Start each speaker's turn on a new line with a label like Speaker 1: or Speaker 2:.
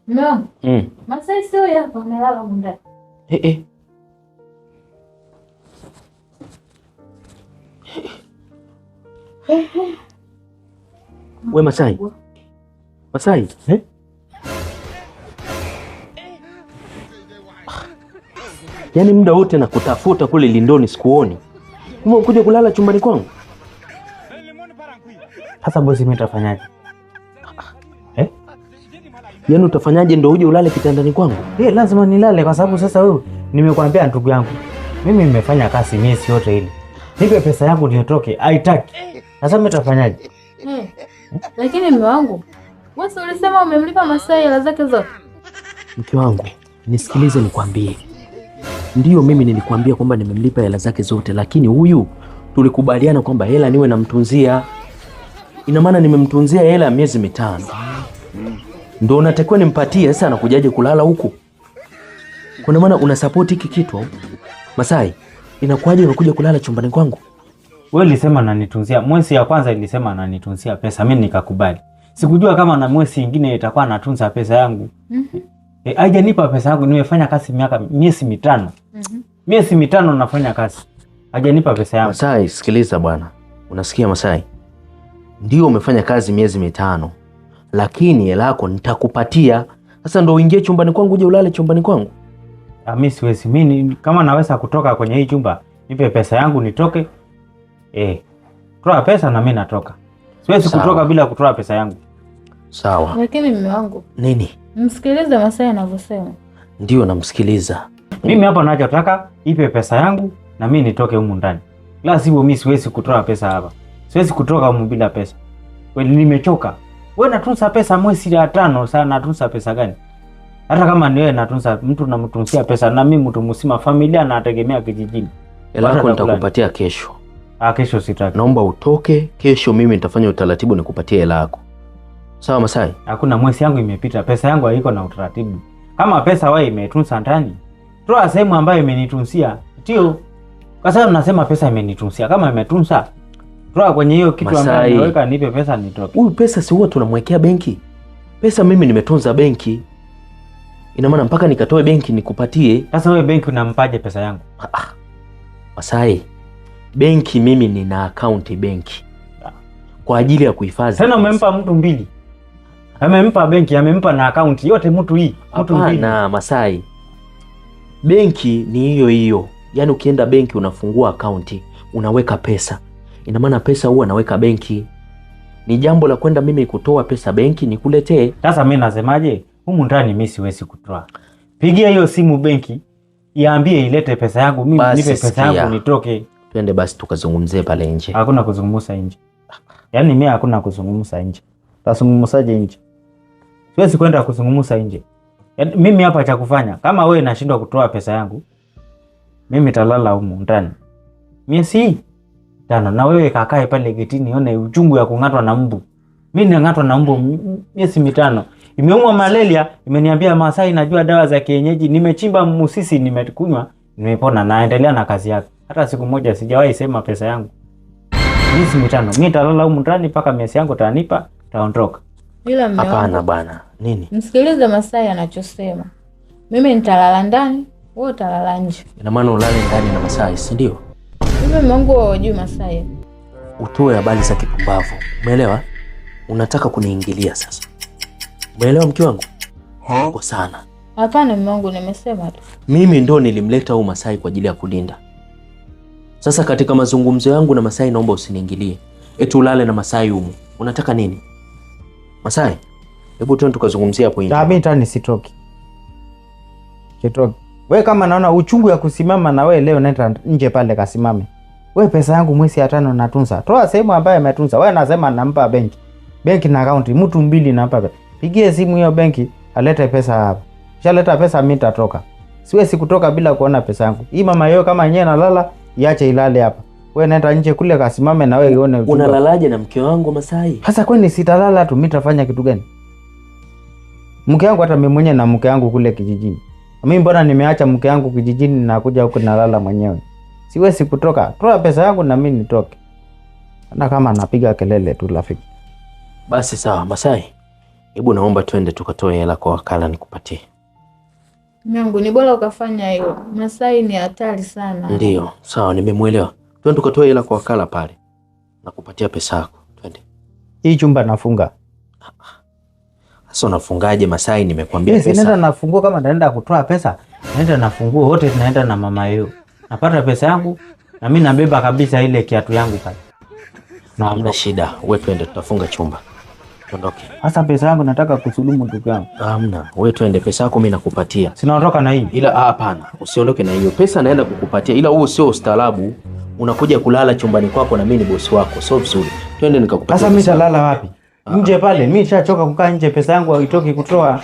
Speaker 1: No. Masai sio hapa amelala huko ndani.
Speaker 2: Eh eh. We Masai. Masai.
Speaker 3: Eh?
Speaker 2: Yaani muda wote nakutafuta kule lindoni sikuoni. Kumbe ukuja kulala chumbani kwangu?
Speaker 3: Sasa bosi, mimi nitafanyaje? Eh?
Speaker 2: Yaani utafanyaje ndo uje ulale kitandani kwangu?
Speaker 3: Eh, lazima nilale kwa sababu sasa wewe nimekuambia ndugu yangu. Mimi nimefanya kazi miezi yote ile. Nipe pesa yangu nitoke, haitaki. Sasa mimi nitafanyaje?
Speaker 1: Eh. Lakini mume wangu, wewe si ulisema umemlipa Masai hela zake zote?
Speaker 2: Mke wangu, nisikilize nikwambie. Ndiyo, mimi nilikwambia kwamba nimemlipa hela zake zote, lakini huyu tulikubaliana kwamba hela niwe namtunzia. Ina maana nimemtunzia hela ya miezi 5, ndo natakiwa nimpatie. Sasa anakujaje kulala huku? Kuna maana una support hiki kitu au? Masai, inakuwaje unakuja kulala chumbani kwangu?
Speaker 3: Wewe ulisema ananitunzia. Mwezi ya kwanza ilisema ananitunzia pesa, mimi nikakubali. Sikujua kama na mwezi ingine itakuwa anatunza pesa yangu. Haijanipa pesa yangu, nimefanya kazi miezi 5. Miezi 5 nafanya kazi. Hajanipa pesa yangu.
Speaker 2: Masai, sikiliza bwana. Unasikia Masai? Ndio umefanya kazi miezi 5, lakini hela yako nitakupatia. Sasa ndo uingie chumbani kwangu uje ulale chumbani kwangu?
Speaker 3: Mimi siwezi. Mimi kama naweza kutoka kwenye hii chumba, nipe pesa yangu nitoke. Toa pesa na mimi natoka. Siwezi kutoka bila kutoa pesa yangu.
Speaker 2: Sawa.
Speaker 1: Lakini mume wangu.
Speaker 2: Nini?
Speaker 1: Msikilize Masai anavyosema.
Speaker 2: Ndio namsikiliza.
Speaker 3: Mimi hapa ninachotaka ipe pesa yangu na mimi nitoke humu ndani. La sivyo mimi siwezi kutoa pesa hapa. Siwezi kutoka humu bila pesa. Kweli nimechoka. Wewe natunza pesa mwezi ya 5 sana, natunza pesa gani? Hata kama ni wewe natunza, mtu namtunzia pesa na mimi mtu mzima, familia nategemea kijijini.
Speaker 2: Hela yako nitakupatia kesho.
Speaker 3: Kesho sitaki.
Speaker 2: Naomba utoke kesho, mimi nitafanya utaratibu nikupatie hela yako. Sawa Masai?
Speaker 3: Hakuna, mwezi yangu imepita, pesa yangu haiko na utaratibu. Kama pesa wewe imetunza ndani, toa sehemu ambayo imenitunzia. Ndio. Kwa sababu nasema pesa imenitunzia. Kama imetunza, toa kwenye hiyo kitu ambayo nimeweka, nipe pesa nitoke.
Speaker 2: Huyu pesa si huwa tunamwekea benki? Pesa mimi nimetunza benki. Ina maana mpaka nikatoe benki nikupatie.
Speaker 3: Sasa wewe benki unampaje pesa yangu?
Speaker 2: Masai, benki mimi nina akaunti benki kwa ajili ya kuhifadhi.
Speaker 3: Tena umempa mtu 2. Amempa benki, amempa na akaunti yote mtu hii. Mtu 2.
Speaker 2: Hapana Masai. Benki ni hiyo hiyo. Yaani ukienda benki unafungua akaunti, unaweka pesa. Ina maana pesa huwa naweka benki. Ni jambo la kwenda mimi kutoa pesa benki nikuletee.
Speaker 3: Sasa mimi nasemaje? Humu ndani mimi siwezi kutoa. Pigia hiyo simu benki, iambie ilete pesa yangu, mimi nipe pesa yangu nitoke.
Speaker 2: Twende basi tukazungumzie pale nje.
Speaker 3: Hakuna kuzungumza nje. Yaani mimi hakuna kuzungumza nje. Tazungumzaje nje? Siwezi kwenda kuzungumza nje. Yaani mimi hapa cha kufanya, kama wewe nashindwa kutoa pesa yangu, mimi talala humu ndani miezi 5, na wewe kakae pale getini one uchungu ya kung'atwa na mbu. Mimi nang'atwa na mbu miezi 5. Imeumwa malaria, imeniambia Masai najua dawa za kienyeji, nimechimba musisi, nimekunywa, nimepona, naendelea na kazi yake. Hata siku moja sijawahi sema pesa yangu. Miezi 5, mimi nitalala humu ndani mpaka miezi yangu tanipa, taondoka.
Speaker 1: Ila mume wangu.
Speaker 2: Hapana bwana, nini?
Speaker 1: Msikilize Masai anachosema. Mimi nitalala ndani, wewe utalala nje.
Speaker 2: Ina maana ulale ndani na Masai, si ndio?
Speaker 1: Mimi mume wangu hajui Masai.
Speaker 2: Utoe habari za kipumbavu. Umeelewa? Unataka kuniingilia sasa. Umeelewa mke wangu? Uko sana.
Speaker 1: Hapana mume wangu, nimesema tu.
Speaker 2: Mimi ndo nilimleta huyu Masai kwa ajili ya kulinda. Sasa katika mazungumzo yangu na Masai naomba usiniingilie. Eti ulale na Masai humu. Unataka nini? Masai, hebu twende tukazungumzia hapo nje.
Speaker 3: Mimi tani sitoki. Sitoki. Wewe kama naona uchungu ya kusimama na wewe leo nenda nje pale kasimame. Wewe pesa yangu mwezi ya 5 natunza. Toa sehemu ambayo imetunza. Wewe nasema nampa benki. Benki na akaunti mtu 2 nampa. Pigie simu hiyo benki alete pesa hapa. Kishaleta pesa mimi nitatoka. Siwezi kutoka bila kuona pesa yangu. Hii mama yao kama yenyewe nalala, iache ilale hapa. Wewe nenda nje kule kasimame na wewe uone uchungu.
Speaker 2: Unalalaje na mke wangu Masai?
Speaker 3: Sasa kwani sitalala tu, mimi nitafanya kitu gani? Mke wangu hata mimi mwenyewe na mke wangu kule kijijini. Mimi mbona nimeacha mke wangu kijijini na kuja huku nalala mwenyewe? Siwezi kutoka. Toa pesa yangu na mimi nitoke. Na kama napiga kelele tu rafiki.
Speaker 2: Basi sawa Masai. Hebu naomba twende tukatoe hela kwa wakala nikupatie.
Speaker 1: Mume wangu, ni bora ukafanya hilo. Masai ni hatari sana.
Speaker 2: Ndiyo, sawa, nimemwelewa. Twende tukatoe hela kwa wakala pale, nakupatia pesa yako. Twende.
Speaker 3: Hii chumba nafunga.
Speaker 2: Sasa unafungaje Masai? Nimekwambia
Speaker 3: Yes,
Speaker 2: pesa.
Speaker 3: naenda nafungua kama naenda kutoa pesa, naenda nafungua wote tunaenda na mama yao. Napata pesa yangu na mimi nabeba kabisa ile kiatu yangu pale.
Speaker 2: Na hamna shida, wewe twende, tutafunga chumba. Tuondoke.
Speaker 3: Sasa pesa yangu nataka kusulumu ndugu yangu.
Speaker 2: Hamna, wewe twende, pesa yako mimi nakupatia.
Speaker 3: Sinaondoka na hii.
Speaker 2: Ila hapana, usiondoke na hiyo pesa, naenda kukupatia, ila huo sio ustaarabu. Unakuja kulala chumbani kwako na mimi ni bosi wako, sio vizuri. Twende nikakupatia.
Speaker 3: Sasa mimi
Speaker 2: pesa.
Speaker 3: nitalala wapi? Nje pale, mimi nishachoka kukaa nje, pesa yangu haitoki kutoa.